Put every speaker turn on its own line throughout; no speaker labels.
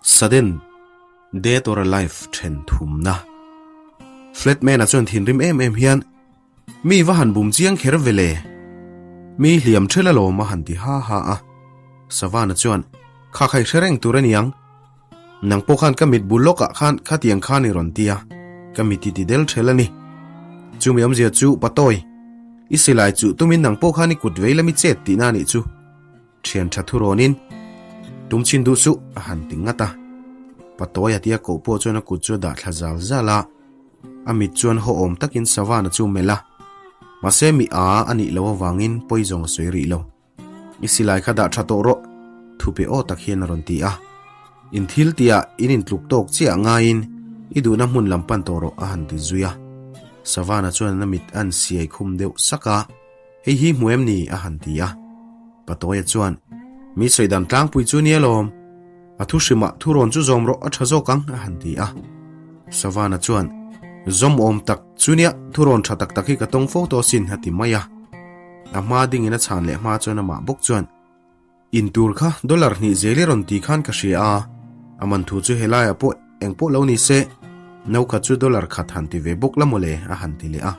Sudden Dead or Alive then thumna. Flatman-a chuan thinrim em em hian, Mi va han bum chiang kher ve le. Mi hliam ṭhel alawm a han ti ha ha a. Savana chuan, Kha khai hre reng tur a niang. Nang pawh khan ka mit bul lawkah khan khatiang khan i rawn ti a, ka mit i ti del ṭhel a ni. Chumi awmzia chu Patawi, i silai chuh tumin nang pawh khan i kut vei lam i chet tihna a nih chu. Thian tha thurawnin, Tum chhin duh suh, a han ti ngat a. Patawi a tia koh pawh chuan a kut chu a dah thla zal zal a. A mit chuan haw awm takin Savana chu melh a. Mahse mi a a nih loh avangin pawi zawng a sawi rih lo. I silai kha dah tha tawh rawh, thupe aw tak hian a rawn ti a. In thil tihah in intluk tawk chiah ngaiin i duhna hmun lam pan tawh rawh, a han ti zui a. Savana chuan a mit a an siai khum deuh sak a. Hei hi hmu em ni? a han ti a. Patawia chuan, Mi sawi dan tlangpui chu nia lawm. A thu hrimah thu rawn chu zawm rawh a tha zawk ang, a han ti a. Savana chuan, Zawm awm tak chu nia, thu rawn tha tak tak hi ka tawng fo tawh asin, a ti mai a. A hma dingin a chhan leh hma chuan amah bawk chuan, In tur kha dollar hnih zel i rawn ti khan ka hria a, a man thu chu helaiah pawh eng pawh lo ni se, no khat chu dollar khat han ti ve bawk la mawle a han ti leh a.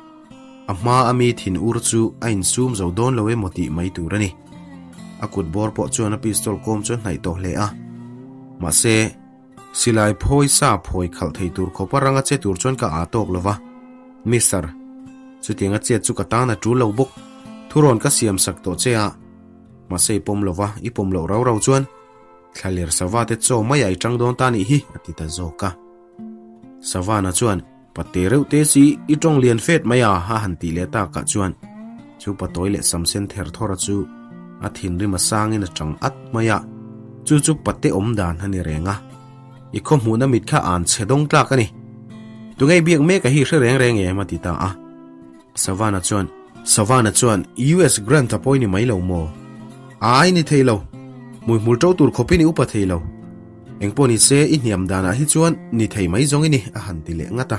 A hma a mi thin ur chu a insum zo dawn lo emaw tih mai tur a ni. A kut bawr pawh chuan a pistol kawm chu a hnaih tawh hle a. Mahse, silai phawi sa phawi khalh thei tur khawpa ranga che tur chuan ka aa tawk lo va. Mister, chutiang a chet chu ka tan a tul lo bawk. Thurawn ka siam sak tawh che a. Mahse i pawm lova, i pawm loh rau rau chuan thlaler sava te chaw mai ah i tang dawn ta nih hi, a ti ta zawk a. Savana chuan, Pate reuh te si, i tawng lian fet mai a, a han tih leh takah chuan chu patawi leh samsen ther thawra chu a thinrim a sangin a tang at mai a, chu chu pate awm dan a ni reng a. I khaw hmuhna mit kha an chhe dawng tlak a ni. Tunge i biak mek a hi hre reng reng em? a ti ta a. Savana chuan, Savana chuan, US Grant a pawi ni mai lo maw? Ai ni thei lo. Hmuihmul to tur khawpin i upa thei lo. Engpawh ni se i hniam danah hi chuan ni thei mai zawng i ni, a han ti leh ngat a.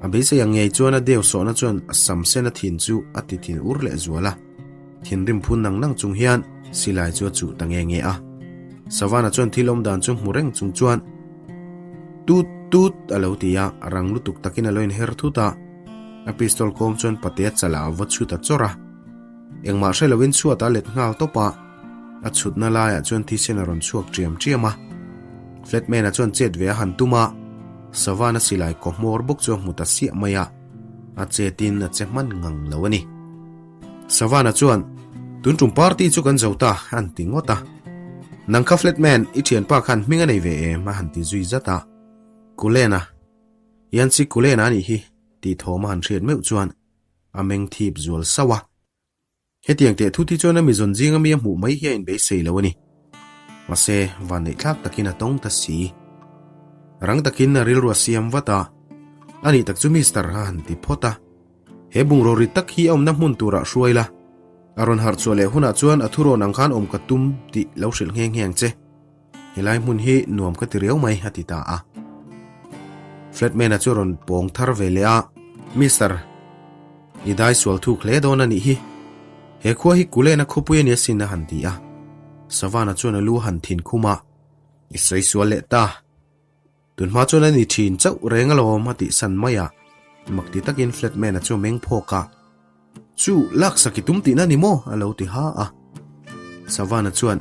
A beisei ang ngei chuan a deu sawhna chuan a sam sen a thin chu a ti thin ur leh zual a. Thinrim phun nang nang chung hian silai chu a chuh ta nge nge a. Savana chuan thil awm dan chu hmu reng chung chuan, Tut tut a lo ti a, rang lutuk takin a lo inher thut a. A pistol kawm chuan patea chalah a va chhut a chawrh a. Engmah hre lovin chhuat a let nghal tawp a, a chhutna laiah chuan thisen a rawn chhuak ṭiam ṭiam a. Flatman-a chuan chet ve a han tum a, Savannah silai kaw hmawr bawk chu a hmu ta siah mai a, a chetin a che hman ngang lo a ni. Savannah chuan, Tun tum party chu kan zo ta, a han ti ngawt a. Nang kha Flatman, i ṭhianpa khan hming a nei ve em? a han ti zui zat a. Cullen-a. Yancy Cullen-a a nih hi, tih thawm a han hriat meuh chuan a meng thip zual sauh a. Hetiang teh thut hi chuan a mizawn zinga mi a hmuh mai hi a inbeisei lo a ni. Mahse, vanneih thlak takin a tawng ta si. Rang takin a rilru a siam vat a, A nih tak chu Mister a han ti phawt a. He bungraw rit tak hi a awmna hmun turah hruai la, a rawn harh chhuah leh hunah chuan a thurawn ang khan awm ka tum tih lo hrilh nghe nghe ang che. Helai hmun hi nuam ka ti riau mai, a ti ta a. Flatman-a chu a rawn pawng thar ve leh a, Mister, i dai sual thuk hle dawn a nih hi. He khua hi Kulena khawpui a ni asin, a han ti a. Savana chuan a lu a han thin khum a, I sawi sual leh ta. Tunhma chuan a ni thin chauh reng alawm, a tih san mai a. Mak ti takin Flatman-a chu a meng phawk a. Chu, laksak i tum tihna ni maw? a lo ti ha a. Savana chuan,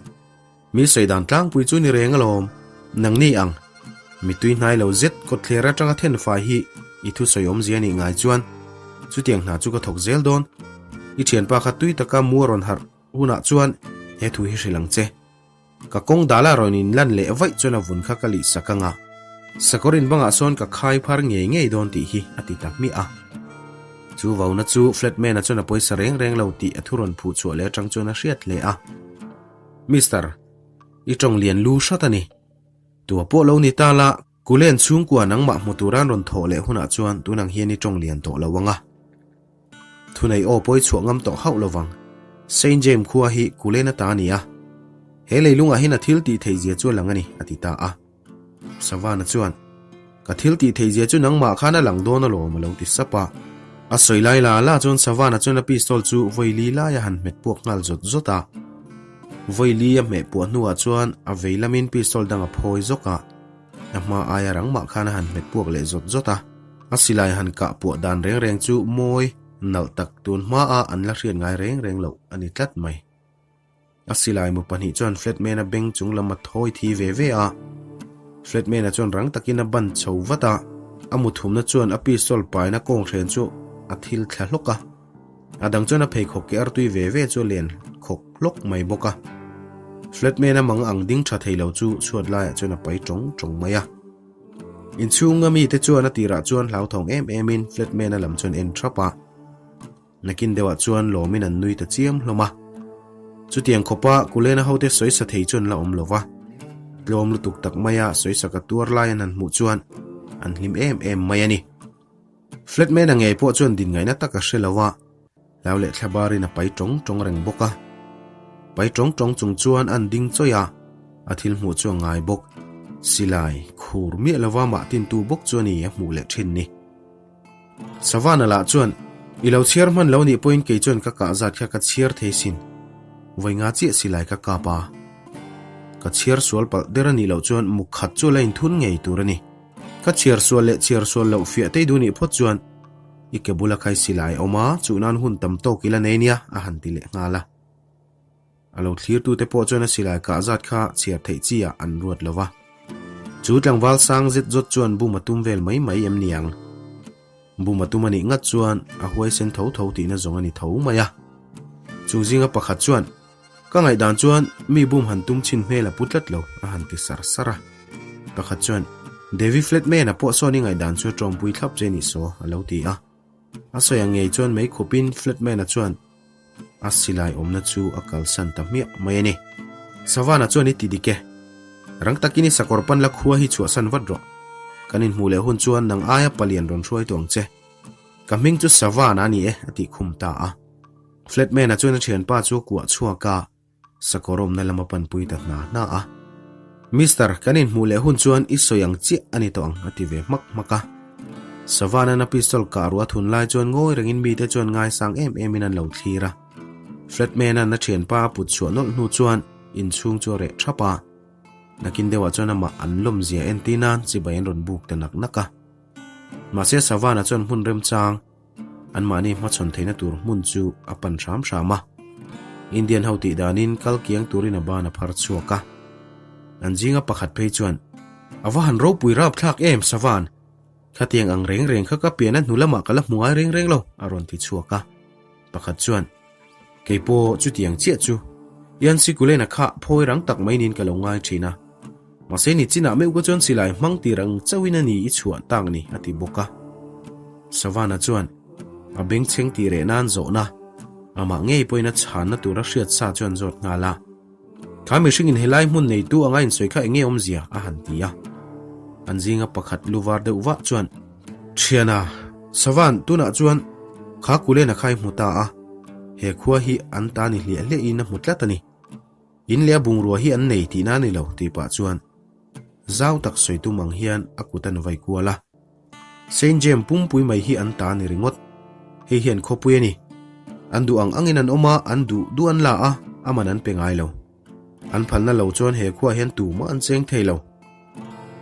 Mi sawi dan tlangpui chu ni reng alawm, nangni ang. Mi tui hnai lo zet kawtthler atanga then fai hi i thusawi awmzia nih ngai chuan chutiang hna chu ka thawk zel dawn. I thianpa kha tui taka mu a rawn harh hunah chuan he thu hi hrilh ang che. Ka kawng dala rawn inlan leh vaih chuan a vun kha ka lih sak anga sakawr in bangah sawn ka khai phar ngei ngei dawn tih hi a ti ta hmiah a. Chu vauna chu Flatman-a chuan a pawisa reng reng lo tih a thu rawn phuh chhuah leh atang chuan a hriat hle a. Mister, i tawng lian lu hrat a ni. Tua pawh lo ni ta la, Kulen chhungkua nangmah hmu tura an rawn thawh leh hunah chuan tunang hian i tawng lian tawh lo ang a. Thunei aw pawi chhuah ngam tawh hauh lo vang. Saint James khua hi Kulen ata a ni a. He leilungah hian a thil tih theihzia chu a lang a ni, a ti ta a. Savana chuan, Ka thil tih theihzia chu nangmah khan a lang dawn alawm, a lo ti sap a. A sawi lai la la chuan Savana chuan a pistol chu vawi li lai a han hmet puak nghal zawt zawt a. Vawi li a hmeh puah hnuah chuan a vei lamin pistol dang a phawi zawk a, a hma aia rang mah khan a han hmet puak leh zawt zawt a. A silai han kah puah dan reng reng chu mawi nalh tak tun hmaa an la hriat ngai reng reng loh a ni tlat mai. A silai mu pahnih chuan Flatman-a beng chung lam a thawi thi ve ve a. Flatman-a chuan rang takin a ban chho vat a, a mu thumna chuan a pistol paina kawnghren chu a thil thla hlawk a. A dang chuan a pheikhawk ke artui ve ve chu a len khawk hlawk mai bawk a. Flatman-a mang ang ding tha thei lo chu chhuat laiah chuan a pai tawng tawng mai a. Inchhunga mite chuan a tirah chuan hlauthawng em emin Flatman-a lam chuan en thap a. Nakin deuhah chuan lawmin an nui ta chiam hlawm a. Chutiang khawpa Kulena hote sawisa thei chu an la awm lo va. Tlawm lutuk tak maia sawisaka tuar lai an han hmuh chuan an hlim em em mai a ni. Flatman-a ngei pawh chuan din ngaihna tak a hre lo a, hlau leh thlabarin a pai tawng tawng reng bawk a. Pai tawng tawng chung chuan an ding chawih a, a thil hmuh chu a ngai bawk. Silai, khur miah lova mah tintu bawk chu a ni a hmuh leh thin ni. Savana lah chuan, I lo chhiar hman lo nih pawhin kei chuan ka kah zat kha ka chhiar thei sin. Vawi nga chiah silai ka kap a. Ka chhiar sual palh der a nih loh chuan muk khat chu la inthun ngei tur a ni. Ka chhiar sual leh chhiar sual loh fiah tei duh nih phawt chuan i ke bula khai silai a awm a, chuh nan hun tam tawk i la nei nia, a han ti leh nghal a. A lo thlirtute pawh chuan a silai kah zat kha chhiar theih chi ah an ruat lo va. Chu tlangval sang zet zawt chuan bum a tum vel mai mai em ni ang? Bum a tum a nih ngat chuan a huaisen tho tho tihna zawng a ni tho mai a. Chung zinga pakhat chuan, Ka ngaihdan chuan mi bum han tum chhin hmel a pu tlat lo, a han ti sar sar a. Pakhat chuan, Davy Flatman-a pawh sawn i ngaihdan chu a tawmpui thlap che nih saw, a lo ti a. A sawi ang ngei chuan mei khupin Flatman-a chuan, A silai awmna chu a kalsan ta hmiah mai a ni. Savana chuan i ti dik e. Rang takin i sakawr pan la khua hi chhuahsan vat rawh. Kan inhmuh leh hun chuan nang aia palian rawn hruai tawh ang che. Ka hming chu Savana a ni e, a tih khum ta a. Flatman-a chuan a thianpa chu a kuah chhuak a. Sakawr awmna lama panpui ta hna hna a. Mister, kan inhmuh leh hun chuan i sawi ang chiah a ni tawh ang, a ti ve hmak hmak a. Savannah-na pistol kah ruah a thun lai chuan ngawi rengin mite chuan ngaisang em emin an lo thlir a. Flatman-a'n a thianpa a put chhuah nawlh hnu chuan inchhung chu a reh thap a. Nakin deuhah chuan amah an lawmzia entir nan chibai an rawn buk ta nak nak a. Mahse Savannah chuan hmun remchang Anmahni hmachhawn theihna tur hmun chu a pan hram hram a. Indian ho tih danin kal kiang turin a ban a phar chhuak a. An zinga pakhat phei chuan, A va han ropui rap thlak em, Savan! Khatiang ang reng reng kha ka pian a hnu lamah ka la hmu ngai reng reng lo, a rawn ti chhuak a. Pakhat chuan, Kei pawh chutiang chiah chu Yancy Cullen-a kha phawi rang tak mai niin ka lo ngai thin a. Mahse ni chinah meuh ka chuan silai hmang tir ang chauhin a ni i chhuah tak ni, a ti bawk a. Savannah chuan a bengchheng tih reh nan zawhna, amah ngei pawhin a chhanna tura hriat sa chuan zawt nghal a. Kha mihringin helai hmun neitu anga insawi kha enge awmzia? a han ti a. An zinga pakhat lu var deuh vah chuan, Thiana, Savan, tunah chuan kha Kulena kha i hmu ta a, he khua hi an ta ni hliah hliahin a hmu tlat a ni. In leh a bungrua hi an nei tihna a ni lo tih pah chuan zau tak sawi tum ang hian a kut an vai kual a. Saint James pumpui mai hi an ta a ni ringawt. Hei hi an khawpui a ni. An duh ang angin an awm a, an duh duh an la a, a man an pe ngai lo. An phalna lo chuan he khuaah hian tumah an cheng thei lo.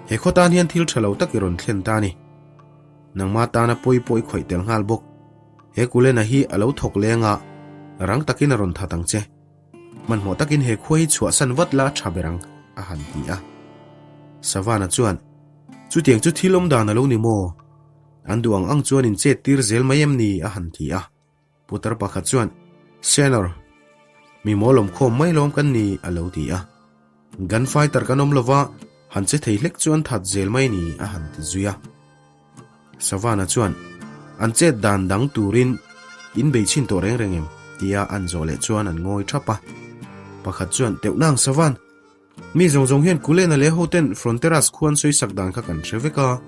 He khaw tan hian thil tha lo tak i rawn thlen ta a ni. Nangma tana pawi pawh i khawih tel nghal bawk. He Kulena hi a lo thawk leng a, rang takin a rawn that ang che. Hmanhmawh takin he khua hi chhuahsan vat la tha ber ang, a han ti a. Savannah chuan, Chutiang chu thil awm dan a lo ni maw? An duh ang ang chuan in chet tir zel mai em ni? a han ti a. Putar pakhat chuan, Senor, mi mawl awm khawm mai lawm kan ni, a lo ti a. Gunfighter kan awm lova, han che thei hlek chu an that zel mai ni, a han ti zui a. Savannah chuan, An chet dan dang turin in bei chhin tawh reng reng em? tia an zawh leh chuan an ngawi thap a. Pakhat chuan, Teuh nang Savan! Mi zawng zawng hian Kulena leh hoten Fronteras khuan sawisak dan kha kan hre vek a.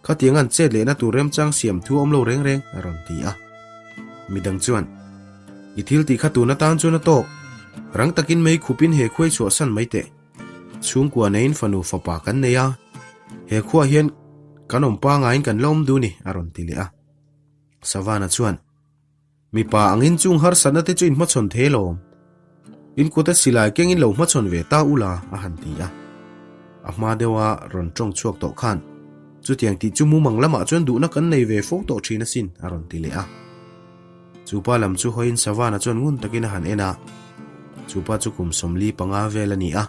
Khatiang an chet lehna tur remchang siam thu a awm lo reng reng, a rawn ti a. Midang chuan, I thil tih kha tun atan chuan a tawk. Rang takin mei khupin he khuai chhuahsan mai teh. Chhungkua neiin fanu fapa kan nei a, he khuaah hian kan awm pangaiin kan la awm duh ni, a rawn ti leh a. Savannah chuan, Mipa angin chung harsatna te chu inhmachhawn thei lawm. In kuta silai kengin lo hmachhawn ve ta ula, a han ti a. A hma deuha rawn tawng chhuak tawh khan, Chutiang tih chu mumang lamah chuan duhna kan nei ve fo tawh thin asin, a rawn ti leh a. Chupa lam chu hawiin Savana chuan ngun takin a han en a. Chupa chu kum 45 vel a ni a,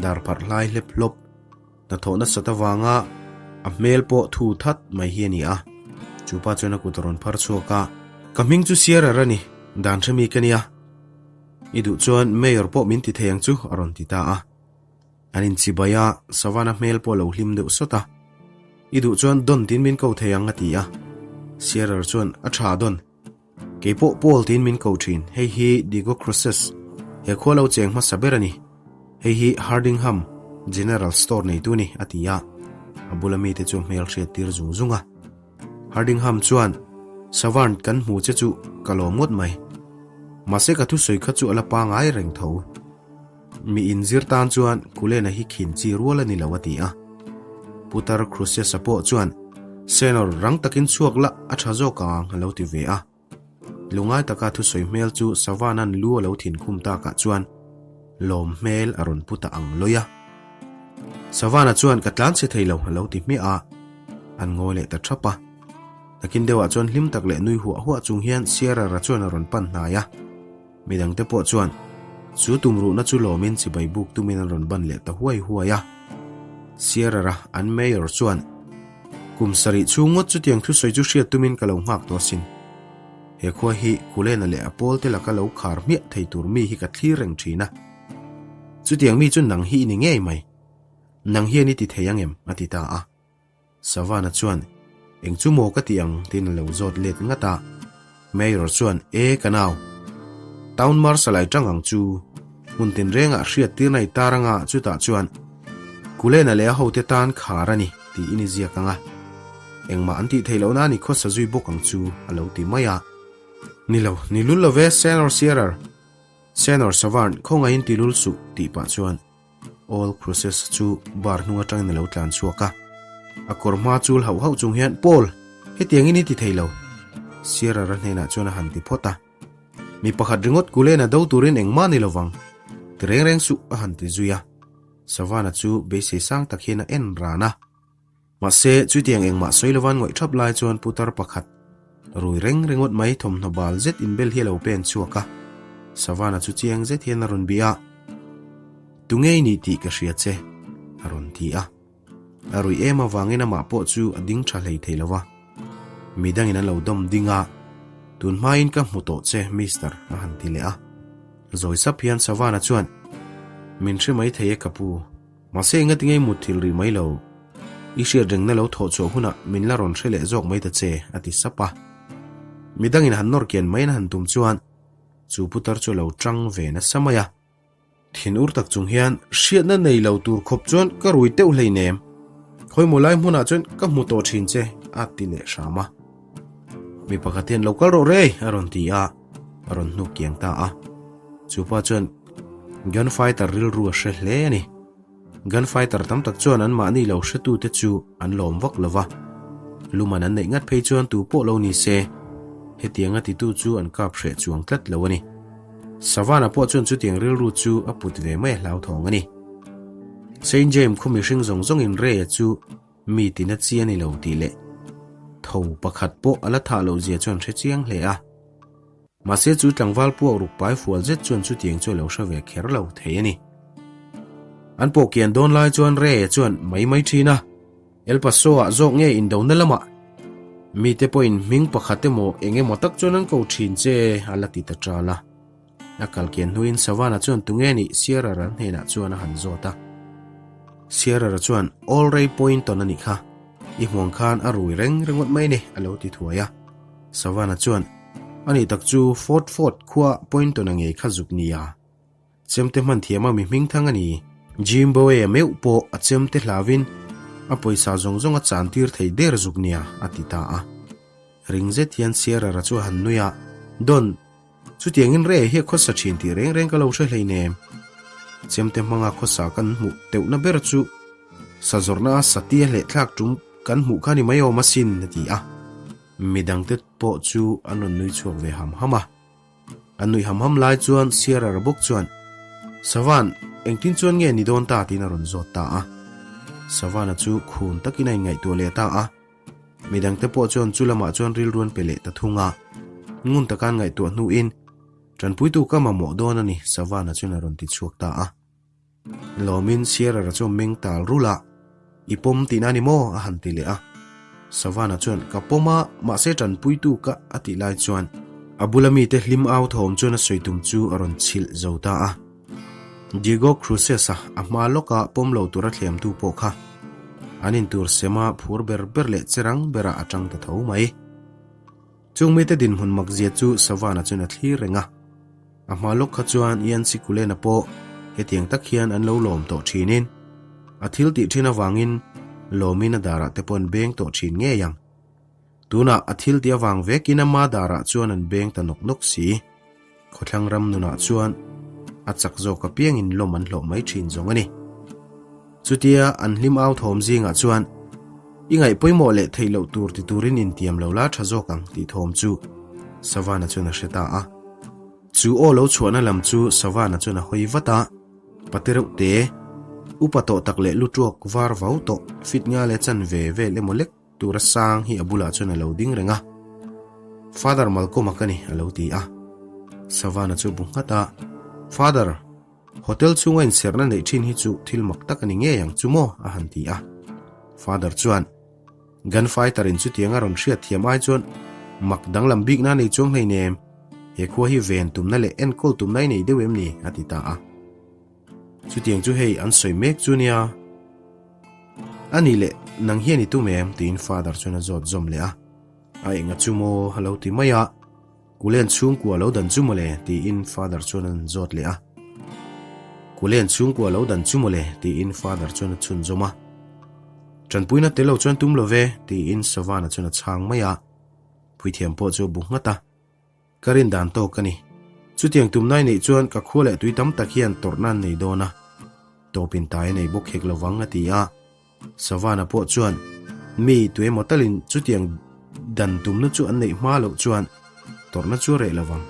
dar pharh hlai hlep hlawp, hnathawh nasat avanga a hmel pawh thu that mai hi a ni a. Chupa chuan a kut a rawn phar chhuak a, Ka hming chu Sierra a ni, dan hre mi ka nia. I duh chuan Mayor pawh min ti thei ang chu, a rawn ti ta a. An inchibai a, Savannah hmel pawh a lo hlim deuh sawt a. I duh chuan Don tiin min ko thei ang a ti a. Sierra chuan, A tha Don. Kei pawh Paul tiin min ko thin. Hei hi Diego Crosses, he khua lo cheng hmasa ber a ni. Hei hi Hardingham General Store neitu a ni, a ti a. A bula mite chu a hmel hriat tir zung zung a. Hardingham chuan, Savant kan hmu che chu ka lawm ngawt mai. Mahse ka thusawi kha chu a la pangai reng tho. Mi inzir tan chuan Cullen-a hi khin chi rual a ni lo a ti a. Putar Cruces-a pawh chuan, Senor, rang takin chhuak la, a tha zawk ang, a lo ti ve a. Lungai taka thusawi hmel chu Savana'n lu a lo thin khum takah chuan lawm hmel a rawn pu ta ang lawi a. Savana chuan ka tlan chhe thei lo a lo ti hmiah a, an ngawi leh ta thap a. Nakin deuhah chuan hlim tak leh nui huah huah chung hian Sierra-ra chuan a rawn pan hnai a. Midangte pawh chuan chu tumruhna chu lawmin chibai buk tumin an rawn ban leh ta huai huai a. Sierra-a an Mayor chuan, Kum sarih chhung ngawt chutiang thusawi chu hriat tumin ka lo nghak tawh asin. He khua hi Kulena leh a pawlte laka lo khar hmiah thei tur mi hi ka thlir reng thin a. Chutiang mi chu nang hi i ni ngei mai. Nang hian i ti thei ang em? a ti ta a. Savana chuan, Eng chu maw ka ti ang? tiin a lo zawt let ngat a. Mayor chuan, E ka nau, Town Marshal ai tang ang chu. Hmun tinrengah hriat tirna i tar anga chutah chuan Kulena leh a hote tan khar a ni tiin i ziak ang a. Engmah an tih theih loh nan i khawsa zui bawk ang chu, a lo ti mai a. Ni lo, ni lul lo ve, Senor Sierra. Senor Savan, khawngaihin ti lul suh, tih pah chuan All Cruces chu bar hnung atangin a lo tlan chhuak a. A kawr hma chul hauh hauh chung hian, Paul, hetiangin i ti thei lo! Sierra-a hnenah chuan a han ti phawt a. Mi pakhat ringawt Cullen-a do turin engmah ni lovang. Ti reng reng suh, a han ti zui a. Savannah chu beisei sang tak hian a en ran a. Mahse, chutiang engmah sawi lovan ngawih thap lai chuan putar pakhat rui reng ringawt mai thawmhnaw bal zet inbel hi a lo pen chhuak a. Savannah chu chiang zet hian a rawn bih a, Tu nge i nih tih ka hria che, a rawn ti a. A ruih em avangin amah pawh chu a ding tha hlei thei lo va. Midangin an lo dawm ding a, Tun hmain ka hmu tawh che, Mister, a han ti leh a. Zawi sap hian Savannah chuan, Min hre mai thei e ka pu. Mahse engati ngei mut thil rih mai lo. I hriat rengna lo thawh chhuah hunah min la rawn hre leh zawk mai ta che, a ti sap a. Midangin han nawr kian mai an han tum chuan chu putar chu a lo tang ve nasa mai a. Thin ur tak chung hian hriatna nei lo tur khawp chuan ka rui teuh hleinem. Khawimaw lai hmunah chuan ka hmu tawh thin che, a ti leh hram a. Mi pakhat hian lo kal rawh rei, a rawn ti a, a rawn hnuk kiang ta a. Chu pa chuan Gunfighter rilru a hre hle a ni. Gunfighter tam tak chuan anmahni lo hretute chu an lawm vak lo va. Luman an neih ngat phei chuan tu pawh lo ni se, hetianga titu chu an kap hreh chuang tlat lo a ni. Savannah pawh chuan chutiang rilru chu a put ve mai a hlauthawng a ni. Saint James khaw mihring zawng zawngin Ray-a chu Mi tina chi a ni lo tih leh tho pakhat pawh a la thah loh zia chuan hre chiang hle a. Mahse chu tlangval puak ruk pai fual zet chuan chutiang chu a lo hre ve kher lo thei a ni. An pawh kian dawn lai chuan Ray-a chuan mai mai thin a, El Paso-ah zawk nge indona lamah mite pawhin hming pakhat emaw eng emaw tak chuan an ko thin che a la ti ta ṭal a. A kal kian hnuin Savannah chuan tunge nih Sierra-a hnenah chuan a han zawt a. Sierra chuan All Ray Poynton a nih kha, i hmuang khan a rui reng ringawt mai ni a lo ti thuai a. Savannah chuan A nih tak chu Fort Fort khua Poynton-a ngei kha zuk nia. Chemte hman thiama mi hmingthang a ni. Jim Bowie-a meuh pawh a chemte hlavin a pawisa zawng zawng a chantir thei der zuk nia a ti ta a. Ring zet hian Sierra-a chu a han nui a, Don, Chutiangin rei hi a khawsa thin tih reng reng ka lo hre hleinem. Chemte hmanga khawsa kan hmuh teuhna ber chu sa zawrhna a satia hleh thlak tum kan hmuh kha ni mai awm asin a ti a. Midangte pawh chu an rawn nui chhuak ve ham ham a. An nuih ham ham lai chuan Sierra bawk chuan. Savan, engtin chuan nge ni dawn ta tiin a rawn zawt ta a. Savana chu khun takin a inngaihtuah leh ta a. Midangte pawh chuan chu lamah chuan rilru an pe leh ta thung a. Ngun taka an ngaihtuah hnuin, Tanpuitu ka mamawh dawn a ni, Savana chuan a rawn ti chhuak ta a. Lawmin Sierra chu meng tal rulh a, I pawm tihna a ni maw? a han ti leh a. Savana chuan, Ka pawm a, mahse tanpuitu ka a tih lai chuan a bula mite hlim au thawm chuan a sawi tum chu a rawn chhilh zo ta a. Diego Cruces-a a hma lawka pawm lo tura thlemtu pawh kha an intur sema phur ber ber leh che rang berah a tang ta tho mai. Chung mite dinhmun makzia chu Savana chuan a thlir reng a. A hma lawk kha chuan Yancy Cullen-a pawh hetiang tak hian an lo lawm tawh thinin a thil tih thin avangin lawmin a darah te pawh an beng tawh thin ngei ang. Tunah a thil tih avang vekin ama darah chuan an beng ta nawk nawk si. Khawthlang ram nunah chuan a chak zawk apiangin lawm an hlawh mai thin zawng a ni. Chutia an hlim au thawm zingah chuan i ngaih pawimawh leh theih loh tur ti turin intiam lo la tha zawk ang tih thawm chu Savana chuan a hre ta a. Chu aw lo chhuahna lam chu Savana chuan a hawi vat a, Pate reuh te, upa tawh tak leh lutuak var vau tawh fit nga leh chan ve vel emaw lek tura sang hi a bulah chuan a lo ding reng a. Father Malcolm-a ka ni a lo ti a. Savana chu bu nghat a, Father, Hotel chhunga inserhna neih thin hi chu thil mak tak a ni ngei ang chu maw? a han ti a. Father chuan, Gunfighter in chutiang a rawn hriat thiam ai chuan mak danglam bikna nei chuang hleinem, he khua hi ven tumna leh enkawl tumna i nei deuh em ni? a ti ta a. Chutiang chu hei an sawi mek chu nia. A nih leh nang hian i tum em? tiin Father chuan a zawt zawm leh a. A enga chu maw? a lo ti mai a. Kulen chhungkua lo dan chu mawle? tiin Father chuan a zawt leh a. Kulen chhungkua lo dan chu mawle? tiin Father chuan a chhunzawm a. Tanpuina tel lo chuan tum lo ve, tiin Savana chuan a chhang mai a. Puithiam pawh chu a bu nghat a. Ka rin dan tawk a ni. Chutiang tumna i neih chuan ka khua leh tui tam tak hian tawrhna an nei dawn a. Tawpin tai a nei bawk hek lovang, a ti a. Savana pawh chuan mi tuemaw talin chutiang dan tumna chu an neih hma loh chuan tawrhna chu a reh lo vang.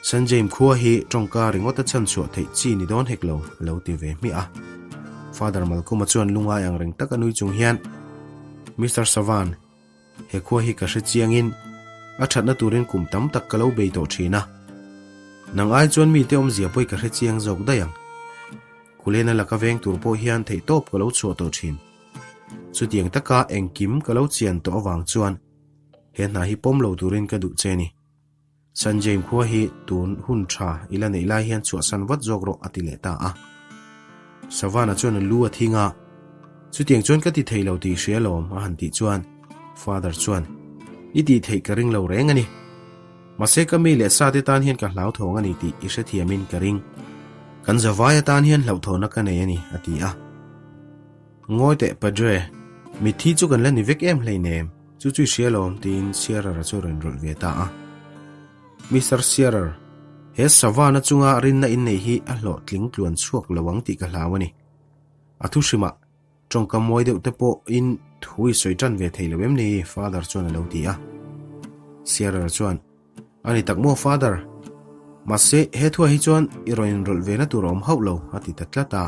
San James khua hi tawngka ringawt a chhan chhuah theih chi ni dawn hek lo, a lo ti ve hmiah a. Father Malcolm-a chuan lungai ang reng taka nui chung hian, Mister Savan, he khua hi ka hre chiangin a thatna turin kum tam tak ka lo bei tawh thin a. Nang ai chuan mite awmzia pawh i ka hre chiang zawk daih ang. Kulena laka veng tur pawh hian theihtawp ka lo chhuah tawh thin. Chutiang taka engkim ka lo chian tawh avang chuan he hna hi pawm lo turin ka duh che ni. Sanjay khua hi tun hun tha i la neih lai hian chhuahsan vat zawk rawh a ti leh ta a. Savana chuan a lu a thing a, Chutiang chuan ka ti thei lo tih hria lawm a han tih chuan Father chuan I tih theih ka ring lo reng a ni. Mahse ka mi leh sa te tan hian ka hlauthawng a ni tih i hrethiamin ka ring. Kan zavai atan hian hlauhthawhna ka nei a ni, a ti a. Ngawi teh Padre, mitthi chu kan la ni vek em hleinem, chu chu i hria lawm, tiin Sierra-a chu a rawn rawlh ve ta a. Mister Sierra, he savana chunga rinna inneih hi a hlawhtling tluan chhuak lo ang tih ka hlau a ni. A thu hrimah Tawngkam mawi deuh te pawhin thu i sawi tan ve thei lo em ni? Father chuan a lo ti a. Sierra chuan, A ni tak maw Father? Mahse, he thuah hi chuan i rawn inrawlh ve na tur a awm hauh lo, a ti ta tlat a.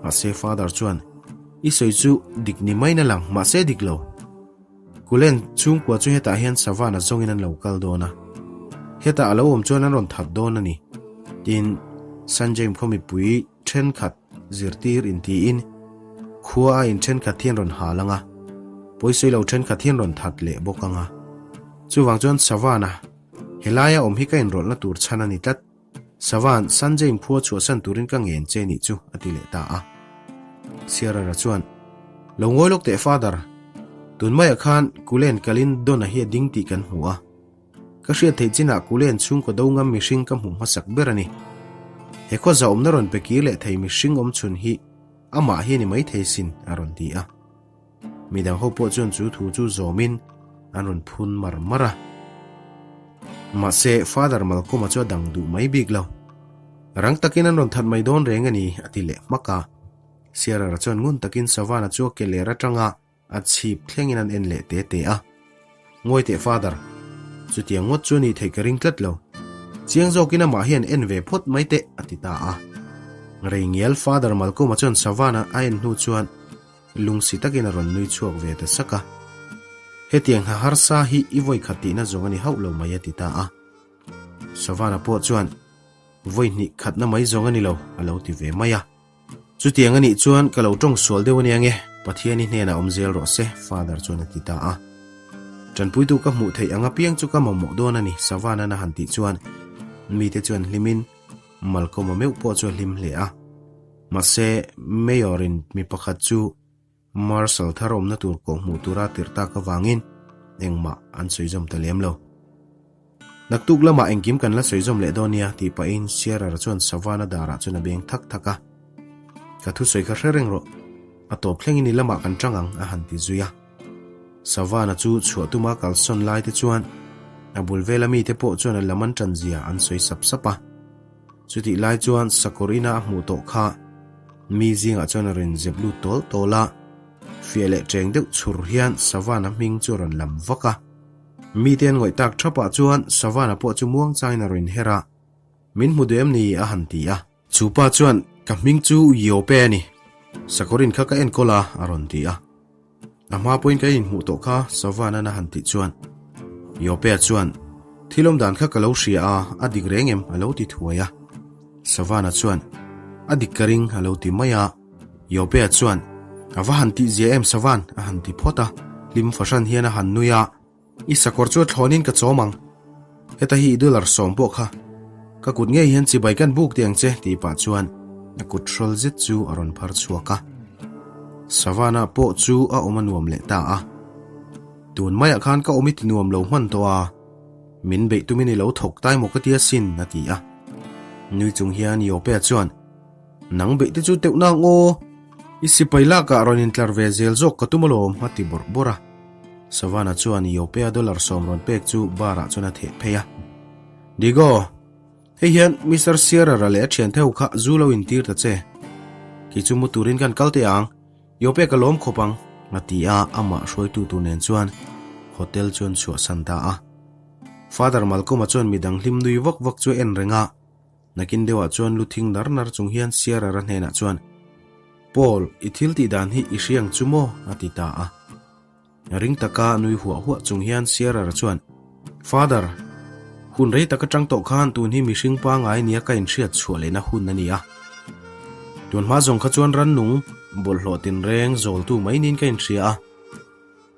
Mahse, Father chuan, I sawi chu dik ni maiin a lang, mahse dik lo. Kulen chhungkua chu hetah hian Savana zawngin an lo kal dawn a, hetah a lo awm chuan an rawn that dawn a ni, tiin Sanjay khaw mipui thenkhat zirtir intiin khua a in thenkhat hian rawn hal ang a, pawisawi lo thenkhat hian rawn that leh bawk ang a. Chuvang chuan Savana helaia awm hi ka inrawlhna tur chhan a ni tlat. Savan, Sanjay inphua chhuahsan turin ka ngen che nih chu, a ti leh ta a. Sierra chuan, Lo ngawi lawk teh Father, tun maiah khan Kulen kalin Donna hi a ding tih kan hmu a. Ka hriat theih chinah Kulen chhungkaw do ngam mihring ka hmuh hmasak ber a ni. He khaw zahawmna rawn pe kir leh thei mihring awmchhun hi amah hi a ni maithei sin, a rawn ti a. Midang ho pawh chuan chu thu chu zawmin an rawn phun mar mar a. Mahse, Father Malcolm-a chu a dang duh mai bik lo. Rang takin an rawn that mai dawn reng a ni, a ti leh hmak a. Sierra chuan ngun takin Savannah chu a ke ler atanga a chhip thlengin an en leh te te a. Ngawi teh Father, chutiang ngawt chu a nih theih ka ring tlat lo. Chiang zawkin amah hian en ve phawt mai teh, a ti ta a. Rei ngial Father Malcolm-a chuan Savannah a en hnu chuan lungsi takin a rawn nui chhuak ve ta sak a. Hetiang hna harsa hi i vawi khat tihna zawng a ni hauh lo mai, a ti ta a. Savannah pawh chuan, Vawi hnih khatna mai zawng a ni lo, a lo ti ve mai a. Chutiang a nih chuan ka lo tawng sual deuh a nia nge, Pathian i hnenah awm zel rawh se, Father chuan a ti ta a. Tanpuitu ka hmuh theih ang apiang chu ka mamawh dawn a ni, Savannah-na han tih chuan mite chuan hlimin Malcolm-a meuh pawh chu a hlim hle a. Mahse, Mayor-in mi pakhat chu Marshal thar awmna tur kawh hmuh tura tirh tak avangin engmah an sawi zawm ta lem lo. Naktuk lamah engkim kan la sawi zawm leh dawn nia tih pahin Sierra chuan Savannah darah chuan a beng thak thak a. Ka thusawi kha hre reng rawh, a tawp thlengin i lamah kan tang ang a han ti zui a. Savannah chu chhuah tuma kalsawn lai te chuan a bul vela mite pawh chuan a lam an tan zia an sawi sap sap a. Chutih lai chuan sakawr ina a hmuh tawh kha mi zingah chuan a rawn zep lut tawl tawl a, fiah leh cheng deuh chhur hian Savannah hming chu a rawn lam vak a. Mite an ngawih tak thapah chuan Savannah pawh chu muang changin a rawn inher a, Min hmu duh em ni? a han ti a. Chu pa chuan, Ka hming chu Yope a ni. Sakawr in kha ka enkawl a, a rawn ti a. A hma pawhin ka inhmuh tawh kha, Savannah-na han tih chuan. Yopea chuan, Thil awm dan kha ka lo hria a, a dik reng em? a lo ti thuai a. Savannah chuan, A dik ka ring, a lo ti mai a. Yopea chuan, A va han tih zia em Savan? a han ti phawt a. Hlim fahran hian a han nui a. I sakawr chu a thlawnin ka chawm ang. Heta hi i dollar sawm pawh kha. Ka kut ngei hian chibai kan buk teh ang che tih pah chuan a kut hrawl zet chu a rawn phar chhuak a. Savannah pawh chu a awm a nuam leh ta a. Tun maiah khan ka awm i ti nuam lo hman tawh a. Min beih tumin i lo thawk tai maw ka ti asin a ti a. Nui chung hian Yopea chuan Nang beih te chu teuh nang aw. I sipai lakah rawn intlar ve zel zawk ka tum alawm a ti bawrh bawrh a. Savannah chuan Yopea dollar sawm rawn pek chu bar ah chuan a theh phei a. Digo, hei hian Mister Sierra-a leh a thiante ho kha zu lo intir ta che. Kei chu mu turin kan kal teh ang, Yopea ka lawm khawp ang, a ti a, amah hruaitu tur nen chuan hotel chu an chhuahsan ta a. Father Malcolm-a chuan midang hlim nui vak vak chu a en reng a. Nakin deuhah chuan lu thing nar nar chung hian Sierra-a hnenah chuan, Paul, i thil tih dan hi i hria ang chu maw? a ti ta a. Ring taka nui huah huah chung hian Sierra-a chuan, Father, hun rei tak atang tawh khan tun hi mihring pangai nia ka inhriat chhuah lehna hun a ni a. Tun hma zawng kha chuan rannung bawlhhlawh tinreng zawltu mai niin ka inhria a.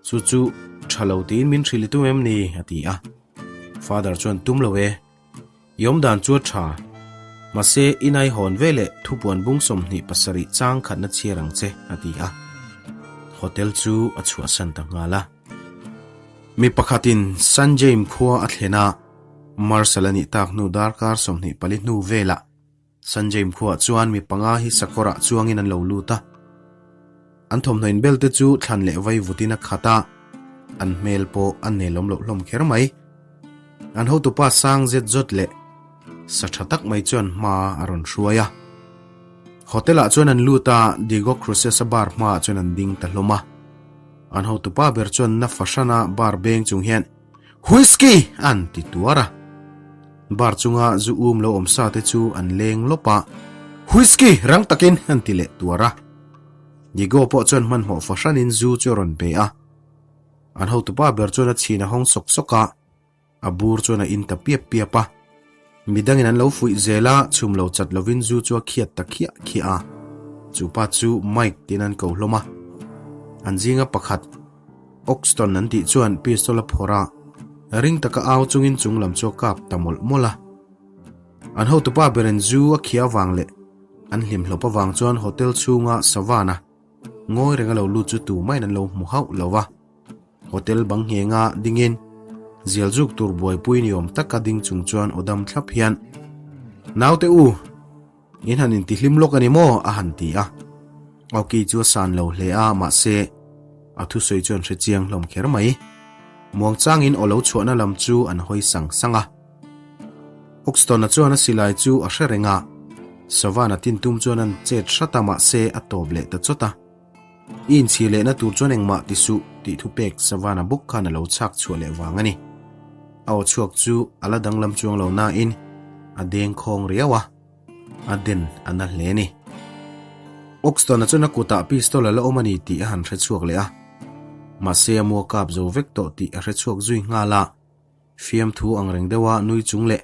Chu chu tha lo tiin min hrilh i tum em ni? a ti a. Father chuan, Tum lo e. I awm dan chu a tha. Mahse, i nai hawn ve leh thupuan bung 27 chang khatna chhiar ang che, a ti a. Hotel chu a chhuahsan ta nghal a. Mi pakhatin San Jaime khua a thlen a, Marshal a nih tak hnu darkar 24 hnu velah Sanjay khuaah chuan mi panga hi sakawrah chuangin an lo lut a. An thawmhnaw inbel te chu thlan leh vai vutin a khat a, an hmel pawh a nelawm loh hlawm kher mai. An hotupa sang zet zawt leh sa tha tak mai chuan hma a rawn hruai a. Hotel-ah chuan an lut a, Diego Cruces-a bar hmaah chuan an ding ta hlawm a. An hotupa ber chuan na fahrana bar beng chung hian, Whisky! an ti tuar a. Bar chunga zu um lo awm sa te chu an leng lawp a, Whisky! rang takin an ti leh tuar a. Diego pawh chuan hmanhmawh fahranin zu chu a rawn pe a. An hotupa ber chuan a chhin a hawng sawk sawk a. A bur chuan a in ta piap piap a. Midangin an lo fuih zel a, chhum lo chat lovin zu chu a khiat ta khiah khiah a. Chu pa chu Mike tiin an ko hlawm a. An zinga pakhat, Oxton an tih chuan pistol a phawrh a, ring taka au chungin chung lam chu a kap ta mawlh mawlh a. An hotupa berin zu a khiah avang leh an hlimhlawp avang chuan hotel chhunga Savannah ngawi reng a lo lut chu tumah in an lo hmu hauh lo va. Hotel bang nghenga dingin zial zuk tur buaipui ni awm taka ding chung chuan aw dam thlap hian, Naute u, in han intihlim lawk a ni maw? a han ti a. Awki chu a san lo hle a, mahse, a thusawi chuan hre chiang hlawm kher mai. Muangchangin aw lo chhuahna lam chu an hawi sang sang a. Oxton-a chuan a silai chu a hre reng a, Savannah tin tum chuan an chet hrat a, mahse, a tawp leh ta chawt a. I inchhir lehna tur chuan engmah ti suh tih thupek Savannah bawk khan a lo chhak chhuah leh vang a ni. A aw chhuak chu a la danglam chuang lo nain. A deng khawng riau a, a den a na hle a ni. Oxton-a chuan a kutah pistol a la awm a ni tih a han hre chhuak leh a, mahse a mua kap zo vek tawh tih a hre chhuak zui nghal a. Fiamthu ang reng deuha nui chung leh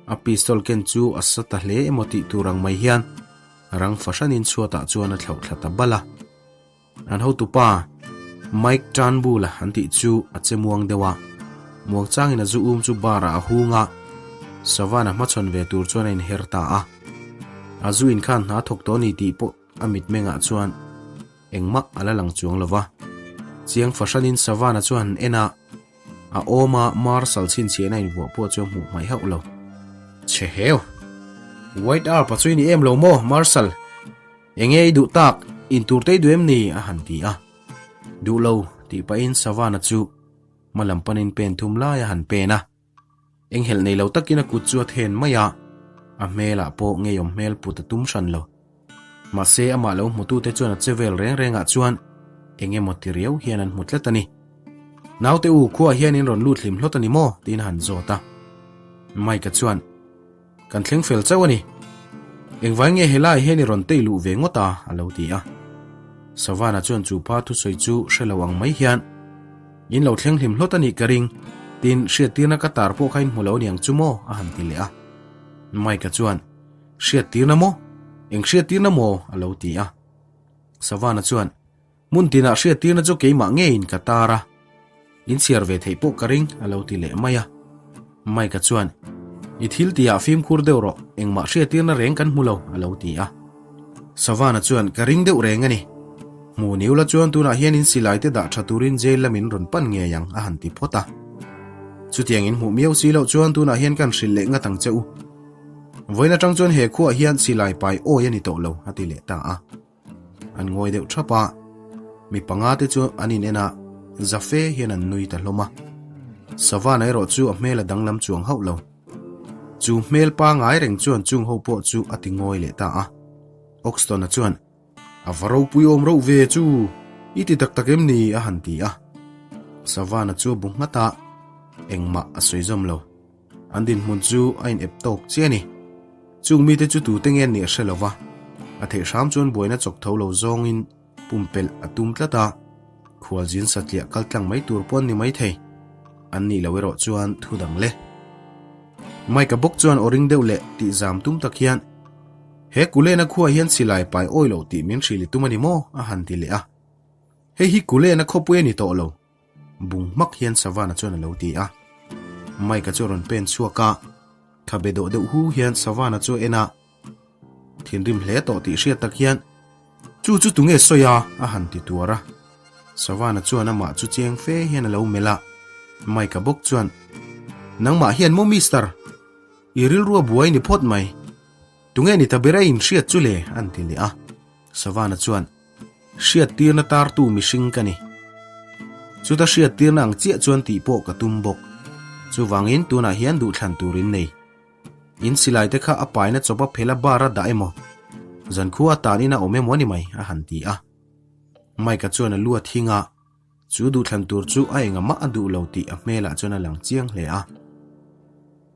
a pistol ken chu a sa ta hle emaw tih tur ang mai hian rang fahranin chhuatah chuan a thlauh thla ta bal a. An hotupa Mike Turnbull-a an tih chu a che muang deuh a, muang changin a zu um chu bar-ah a hung a, Savannah hmachhawn ve tur chuan a inher ta a. A zu in khan hna thawk tawh a ni tih pawh a mitmengah chuan engmah a la lang chuang lo va. Chiang fahranin Savannah chu han en a, a awma Marshal chhinchhiahna invuah pawh chu a hmuh hmaih hauh lo. Chhe heu! White Arp a chu i ni em lo maw, Marshal? Enge i duh tak? In tur te i duh em ni? a han ti a. Duh lo, tih pahin Savannah chu hma lam panin pen thum lai a han pen a. Enghelh nei lo takin a kut chu a then mai a, a hmelah pawh ngeiawm hmel put a tum hran lo. Mahse amah lo hmutute chuan a che vel reng rengah chuan eng emaw ti riau hian an hmu tlat a ni. Naute u, khuaah hian in rawn lut hlim hlawt a ni maw? tiin a han zawt a. Mike-a chuan. Kan thleng fel chauh a ni. Engvai nge helaiah hian i rawn tei luh ve ngawt a? a lo ti a. Savannah chuan chu pa thusawi chu hre lo ang mai hian, In lo thleng hlim hlawt a nih ka ring, tin hriattirna ka tar pawh kha in hmu lo aniang chu maw? a han ti leh a. Mike-a chuan, Hriattirna maw? Eng hriattirna maw? a lo ti a. Savannah chuan, Hmun tinah hriattirna chu keimah ngeiin ka tar a, in chhiar ve theih pawh ka ring, a lo ti leh mai a. Mike-a chuan, I thil tihah fimkhur deuh rawh, engmah hriattirna reng kan hmu lo, a lo ti a. Savannah chuan, Ka ring deuh reng a ni. Hmu ni ula chuan tunah hian in silai te dah tha turin jail lamin rawn pan ngei ang, a han ti phawt a. Chutiang in hmuh miau si loh chuan tunah hian kan hrilh leh ngat ang che u. Vawiin atang chuan he khuaah hian silai pai awi a ni tawh lo, a ti leh ta a. An ngawi deuh thap a, mi panga te chu an in en a, za fe hian an nui ta hlawm a. Savannah erawh chu a hmel a danglam chuang hauh lo. Chu hmel pangai reng chuan chung ho pawh chu a ti ngawi leh ta a. Oxton-a chuan, A va ropui awm rauh ve chu, i ti tak tak em ni? a han ti a. Savannah chu a bu nghat a, engmah a sawi zawm lo. An dinhmun chu a inep tawk chiah a ni. Chung mite chu tute nge nih a hre lo va, a theih hram chuan buaina chawk tho lo zawngin pumpelh a tum tlat a, khualzin satliah kal tlang mai tur pawh an ni mai thei. An nih loh erawh chuan thu dang le. Mike-a bawk chuan aw ring deuh leh tih zam tum tak hian, He Kulena khuaah hian silai pai awi loh tih min hrilh i tum a ni maw? a han ti leh a. Hei hi Kulena khawpui a ni tawh lo. Bung hmak hian Savannah chuan a lo ti a. Mike-a chu a rawn pen chhuak a, thabe dawh deuh hu hian Savannah chu a en a. Thinrim hle tawh tih hriat tak hian, Chu chu tunge sawi a? a han ti tuar a. Savannah chuan amah chu chiang fe hian a lo melh a. Mike-a bawk chuan, Nangmah hian maw Mister? I rilru a buai ni phawt mai. Tunge ni ta ber a inhriat chu le? an ti leh a. Savannah chuan, Hriattirna tartu mihring ka ni. Chuta hriattirna ang chiah chuan tih pawh ka tum bawk. Chuvangin tunah hian duhthlan tur in nei. In silai te kha a paina chawpa phela bar a dah emaw, zankhua a tan in a awm emaw a ni mai, a han ti a. Mike-a chuan a lu a thing a, chu duhthlan tur chu a engah mah a duh lo tih a hmelah chuan a lang chiang hle a.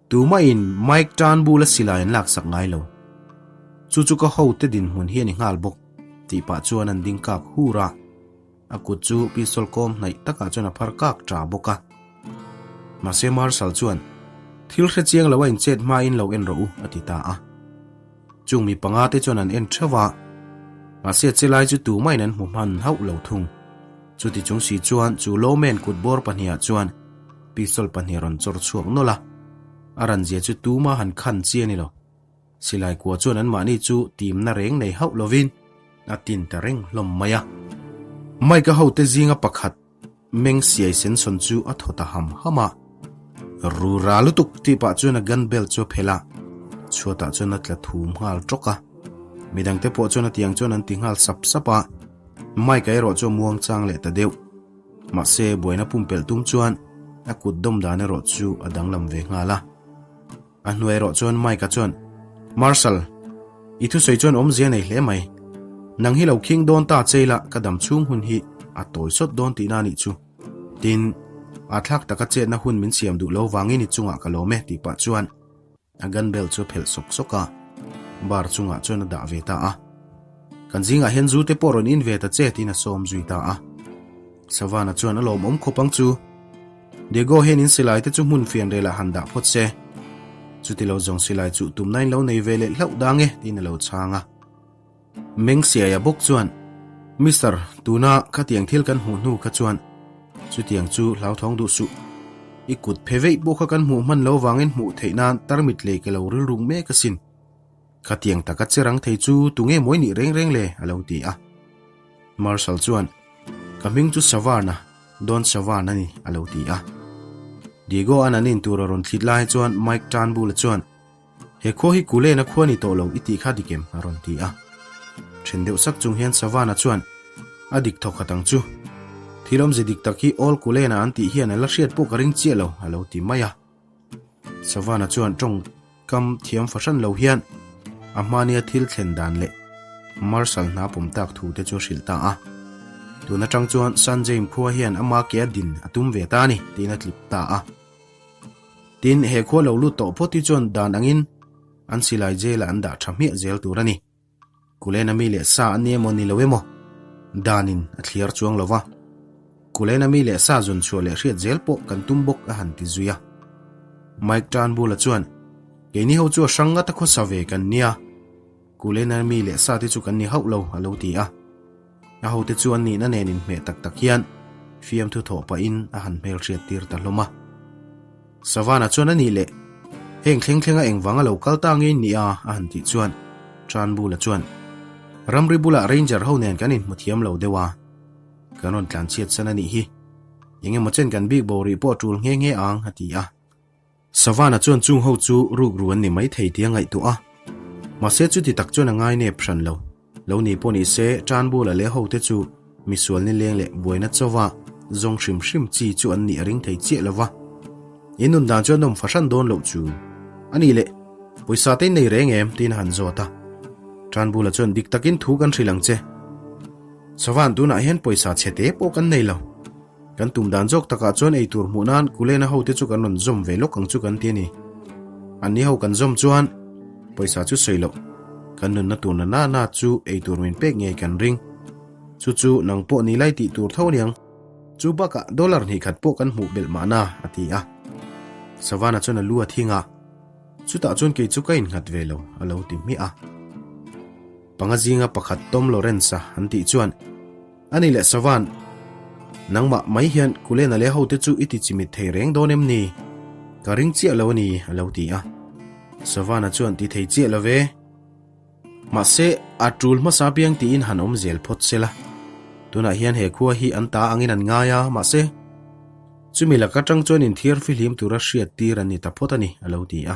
Tumahin Mike Turnbull-a silai an laksak ngai lo. Chu chu ka hote dinhmun hi a ni nghal bawk, tih pah chuan an ding kak hur a. A kut chu pistol kawm hnaih takah chuan a phar kak ṭa bawk a. Mahse Marshal chuan, Thil hre chiang lo a inchet hmain lo en rawh u, a ti ta a. Chung mi panga te chuan an en theuh a, mahse a che lai chu tumahin an hmu hman hauh lo thung. Chuti chung si chuan chu Lawmen kut bawr pahnihah chuan pistol pahnih rawn chawr chhuak nawlh a, a ran zia chu tuma han khan chi a ni lo. Silai kua chuan anmahni chu timna reng nei hauh lovin a tin ta reng hlawm mai a. Mike-a hote zinga pakhat meng siai sensawn chu a thaw ta ham ham a, Rura lutuk tih pah chuan a gun belt chu a phelh a, chhuatah chuan a tla thum nghal tawk a. Midangte pawh chuan a tiang chuan an ti nghal sap sap a. Mike-a erawh chu a muang chang leh ta deuh. Mahse, buaina pumpelh tum chuan a kut dawm dan erawh chu a danglam ve nghal a. A hnuai erawh chuan Mike-a chuan, Marshal, i thusawi chuan awmzia nei hle mai. Nang hi lo khing dawn ta che ila ka dam chhung hun hi a tawi sawt dawn tihna a nih chu. Tin, a thlak taka chetna hun min siam duh lo vangin i chungah ka lawm e tih pah chuan. A gun belt chu a phelh sawk sawk a, bar chungah chuan a dah ve ta a. Kan zingah hian zu te pawh rawn in ve ta che tiin a sawm zui ta a. Savana chuan a lawmawm khawp ang chu. Diego hian in silai te chu hmun fian relah han dah phawt se. Chuti lo zawng silai chuh tumna in lo nei ve leh hlauh dang e tiin a lo chhang a. Meng Siaia bawk chuan, Mister, tuna khatiang thil kan hmuh hnu kha chuan chutiang chu hlauthawng duh suh. I kut phe veih pawh kha kan hmuh hman lo vangin hmuh theih nan tarmit lei ka lo rilruk mek asin. Khatiang taka che rang thei chu tunge mawi nih reng reng le? a lo ti a. Marshal chuan, Ka hming chu Savarna, Don Savarna a ni, a lo ti a. Diego-a'n an intur a rawn thlit lai chuan Mike Turnbull-a chuan, He khua hi Kulena khua ni tawh lo i tih kha dik em? a rawn ti a. Then deuh sak chung hian Savana chuan, A dik thawk khat ang chu. Thil awmze dik tak hi All Kulena an tih hian a la hriat pawh ka ring chiah lo, a lo ti mai a. Savana chuan tawngkam thiam fahran lo hian a hmania thil thlen dan leh Marshal hna pawm tak thu te chu a hrilh ta a. Tun atang chuan San Jaime khua hian ama ke a din a tum ve ta a ni, tiin a tlip ta a. Tin, he khua lo lut tawh phawt hi chuan dan angin an silai jail ah an dah tha hmiah zel tur a ni. Kulena mi leh sa an ni emaw ni lo emaw, danin a thliar chuang lo va. Kulena mi leh sa zawn chhuah leh hriat zel pawh kan tum bawk a han ti zui a. Mike Turnbull-a chuan, Keini ho chu a hrang ngata khawsa ve kan nia. Kulena mi leh sa te chu kan ni hauh lo, a lo ti a. A hote chu an nihna nen inhmeh tak tak hian fiamthu thawh pahin a han hmelhriat tir ta hlawm a. Savana chuan a nih leh, Heng thleng thlenga engvanga lo kal ta ngei nia a han tih chuan Tranbula chuan, Ramri bulah Ranger ho nen kan inhmu thiam lo deuh a, kan rawn tlanchhiat san a nih hi. Engemaw chen kan bik bo rih pawh a tul nghe nghe ang, a ti a. Savana chuan chung ho chu rukru an ni mai thei tih a ngaihtuah a, mahse chuti tak chuan a ngai nep hran lo. Lo ni pawh ni se, Tanbula leh hote chu misual nileng leh buaina chauva zawng hrim hrim chi chu an nih a ring thei chiah lo va. In nun dan chu a nawm fahran dawn loh chu a nih leh, pawisa te in nei reng em? tiin a han zawt a. Tanbula chuan dik takin thu kan hrilh ang che. Savan tunah hian pawisa chhe te pawh kan nei lo. Kan tum dan zawk takah chuan eitur hmuh nan Kulena hote chu kan rawn zawm ve lawk ang chu kan ti a ni. Anni ho kan zawm chuan pawisa chu sawi loh, kan nunna tur na na na chu eitur min pek ngei kan ring. Chu chu nang pawh ni lai tih tur tho aniang. Chu bakah dollar hnih khat pawh kan hmuh belh mahna, a ti a. Savannah chuan a lu a thing a, Chutah chuan kei chu ka innghat ve lo, a lo ti hmiah a. Panga zinga pakhat Tom Lawrence-a an tih chuan, A ni leh Savan, nangmah mai hian Kulena leh hote chu i ti chimit thei reng dawn em ni? Ka ring chiah lo a ni, a lo ti a. Savana chuan ti thei chiah lo ve. Mahse, a tul hmasa piang tiin han awm zel phawt se la. Tunah hian he khua hi an ta angin an ngai a, mahse, chumi lak atang chuan inthiar fihlim tura hriat tir an ni ta phawt a ni, a lo ti a.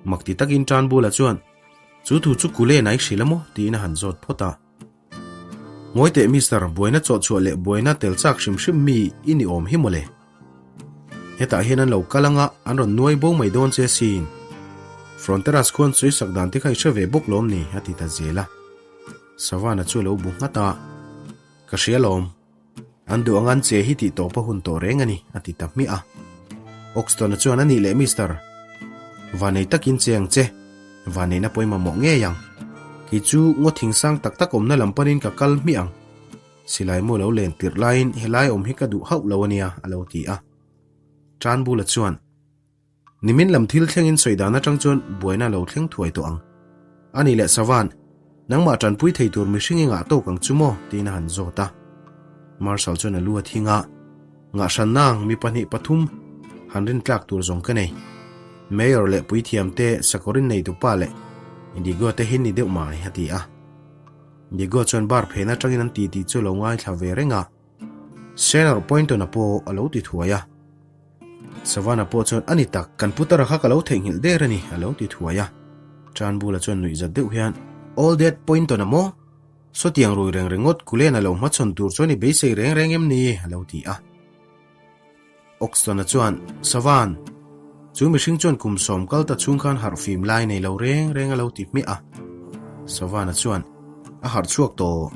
Mak ti takin Tanbula chuan, Chu thu chu Kulena i hrilh a maw? tiin a han zawt phawt a. Ngawi teh Mister, buaina chawhchhuah leh buaina tel chak hrim hrim mi i ni awm hi mawle. Hetah hian an lo kal anga an rawn nuai bo mai dawn che sin. Fronteras khuan sawisak dan te kha i hre ve bawk lawm ni? a ti ta zel a. Savannah chu a lo bu nghat a, Ka hria lawm. An duh ang an che hi tih tawp a hun tawh reng a ni, a ti ta hmiah a. Oxton-a chuan a nih leh Mister, vanei takin che ang che, vaneihna pawh i mamawh ngei ang. Kei chu ngaw thing sang tak tak awmna lam panin ka kal hmiah ang. Silai mu lo len tirh laiin helai awm hi ka duh hauh lo a nia, a lo ti a. Turnbull-a chuan. Nimin lam thil thlengin sawi dan atang chuan buaina lo thleng thuai tawh ang. A nih leh Savan, nangmah tanpui thei tur mihring i ngah tawk ang chu maw? tiin a han zawt a. Marshal chuan a lu a thing a, Ngah hran nang, mi pahnih pathum han rin tlak tur zawng ka nei. Mayor leh puithiam te, sakawrin neitupa leh Indigo te hi ni deuh mai, a ti a. Indigo chuan bar phen atangin an titi chu a lo ngaithla ve reng a. Senor Poynton-a pawh a lo ti thuai a. Savannah pawh chuan, A ni tak, kan putara kha ka lo theihnghilh der a ni, a lo ti thuai a. Turnbull-a chuan nuihzat deuh hian, Old Dad Poynton-a maw? Sawtiang rui reng ringawt Cullen-a lo hmachhawn tur chuan i beisei reng reng em ni? a lo ti a. Oxton-a chuan, Savan, chu mihring chuan kum sawm kal ta chhung khan harh fim lai nei lo reng reng a lo ti hmiah a. Savana chuan, A harh chhuak tawh.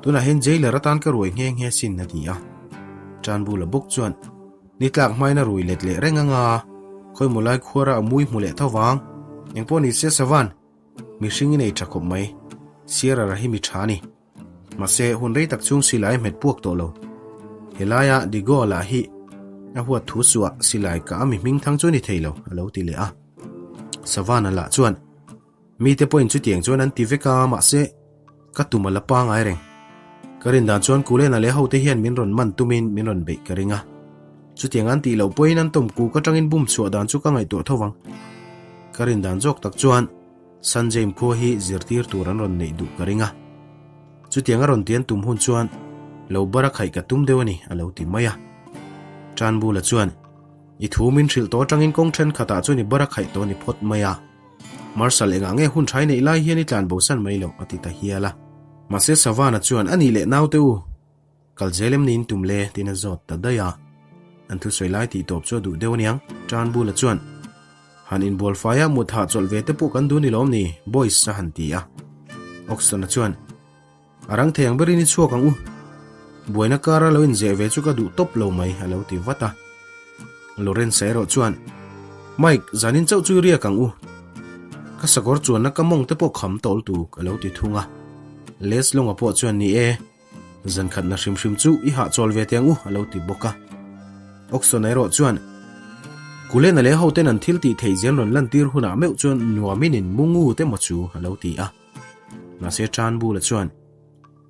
Tunah hian jailer atan ka ruai nghe nghe sin, a ti a. Turnbull-a bawk chuan, Ni tlak hmain a rui let leh reng anga. Khawimaw lai khuara a mui hmu leh tho vang. Engpawh ni se Savan, mihring i nei tha khawp mai. Sierra hi mi tha a ni. Mahse, hun rei tak chhung silai a hmet puak tawh lo. Helaia Digo lah hi a huat thu suah silai kah a mi hming thang chu a ni thei lo, a lo ti leh a. Savana lah chuan, Mite pawhin chutiang chuan an ti vek a, mahse, ka tum a la pangai reng. Ka rin dan chuan Kulena leh hote hian min rawn man tumin min rawn beih ka ring a. Chutiang an tih loh pawhin an tawm kuk atangin bum chhuah dan chu ka ngaihtuah tho vang. Ka rin dan zawk tak chuan, San James khua hi zirtir tur an rawn neih duh ka ring a. Chutiang a rawn tian tum hun chuan lo bar a khaih ka tum deuh a ni, a lo ti mai a. Tanbula chuan, I thu min hrilh tawh atangin kawng thenkhatah chuan i bar a khaih tawh a ni phawt mai a. Marshal engah nge hun tha i neih lai hian i tlan bosan mai loh, a ti ta hial a. Mahse Savana chuan, A nih leh naute u, Kal zel em niin tum le? tiin a zawt ta daih a. An thusawi lai tih tawp chu a duh deuh aniang. Tanbula chuan, Han inbual fai a, mut hahchawlh ve te pawh kan duh ni lawm ni? Boys a han ti a. Oxton-a chuan, A rang thei ang berin i chhuak ang u. Buaina kara lo inzeh ve chu ka duh tawp lo mai, a lo ti vat a. Lawrence-a erawh chuan, Mike, zanin chauh chu i riak ang u. Ka sakawr chuanna ka mawng te pawh kham tawl tuk, a lo ti thung a. Les Long-a pawh chuan, Ni e. Zan khatna hrim hrim chu i hahchawl ve teh ang u, a lo ti bawk a. Oxon erawh chuan, Kulena leh hoten an thil tih theih zel rawn lantir hunah meuh chuan nuamin in mu ngu te maw chu, a lo ti a. Mahse Tanbula chuan,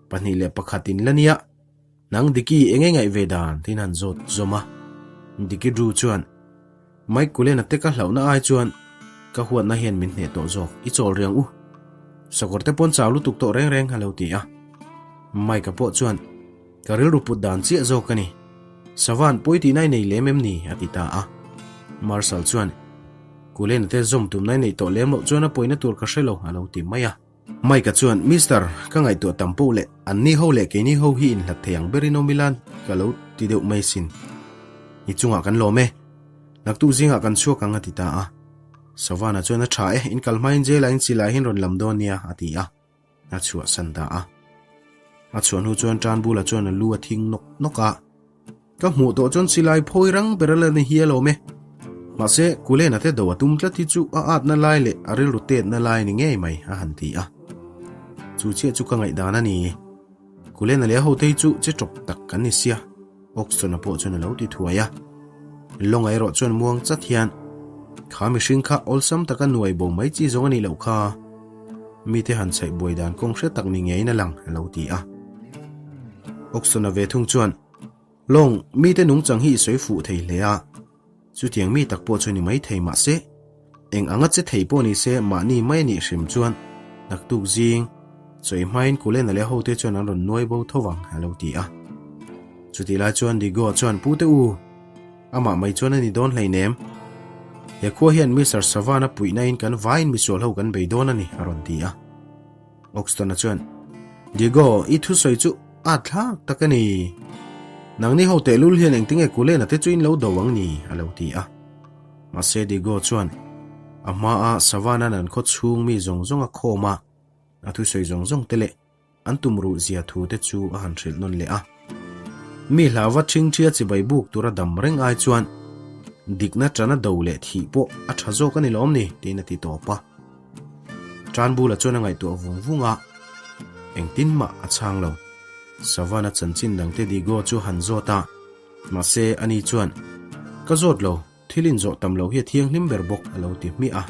2 1 in la nia, nang Diki eng nge ngaih ve dan? tiin han zawt zawm a. Diki Drew chuan, Mike Cullen-a te ka hlauhna ai chuan ka huatna hian min hneh tawh zawk, i chawl riang u. Sakawr te pawn chau lutuk tawh reng reng a lo ti a. Mike-a pawh chuan, Ka rilru put dan chiah zawk a ni. Savan pawi tihna i nei lem em ni? a ti ta a. Marshal chuan, Cullen-a te zawm tumna i neih tawh lem loh chuan a pawina tur ka hre lo, a lo ti mai a. Mike-a chuan, Mister, ka ngaihtuah tam poh leh anni ho leh keini ho hi inhlat thei ang berin awm ila ka lo ti deuh mai sin. I chungah kan lawm e. Naktuk zingah kan chhuak ang a ti ta a. Savana chuan a tha e, in kal hmain jail-ah in silai hian rawn lam dawn nia a ti a. A chhuahsan ta a. A chhuah hnu chuan Tanbula chuan a lu a thing nawk nawk a. Ka hmuh tawh chuan silai phawi rang ber a la ni hi alawm e. Mahse, Kulena te do a tum tlat hi chu a atna lai leh a rilru tetna lai ni ngei mai a han ti a. Chu chiah chu ka ngaihdan a ni. Kulena leh a hote hi chu che tawp tak kan ni sia, Oxton-a pawh chuan a lo ti thuai a. Lawnga erawh chuan muang chat hian, Kha mihring kha awlsam taka nuai bo mai chi zawng a nih loh kha. Mite han chhaih buai dan kawng hre tak ni ngeiin a lang, a lo ti a. Oxton-a ve thung chuan, Lawng, mite nungchang hi i sawi fuh thei hle a, chutiang mi tak pawh chu ni mai thei mahse, eng anga che thei pawh ni se mahni mai a nih hrim chuan naktuk zing chawi hmain Kulena leh hote chuan an rawn nuai bo tho vang, a lo ti a. Chutih lai chuan Digo chuan, Pute u, amah mai chuan a ni dawn hleinem. He khua hian Mister Savana puihnain kan vaiin misual ho kan bei dawn a ni, a rawn ti a. Oxton-a chuan, Diego, i thusawi chu a thlak tak a ni. Nangni ho tehlul hian engtinge Kulena te chu in lo do ang ni? a lo ti a. Mahse Diego chuan a hmaa Savannah-an an khaw chhung mi zawng zawng a khawm a, a thusawi zawng zawng te leh an tumruh zia thu te chu a han hrilh nawn leh a. Mi hlauva ṭhingṭhia chibai buk tura dam reng ai chuan dikna ṭana do leh thih pawh a ṭha zawk a ni lawm ni? tiin a ti tawp a. Tanbula chuan a ngaihtuah vung vung a, engtin mah a chhang lo. Savana chanchin dangte Digo chu han zawt a, mahse ani chuan, Ka zawt lo, thil inzawh tam loh hi a thianghlim ber bawk a lo ti hmiah a.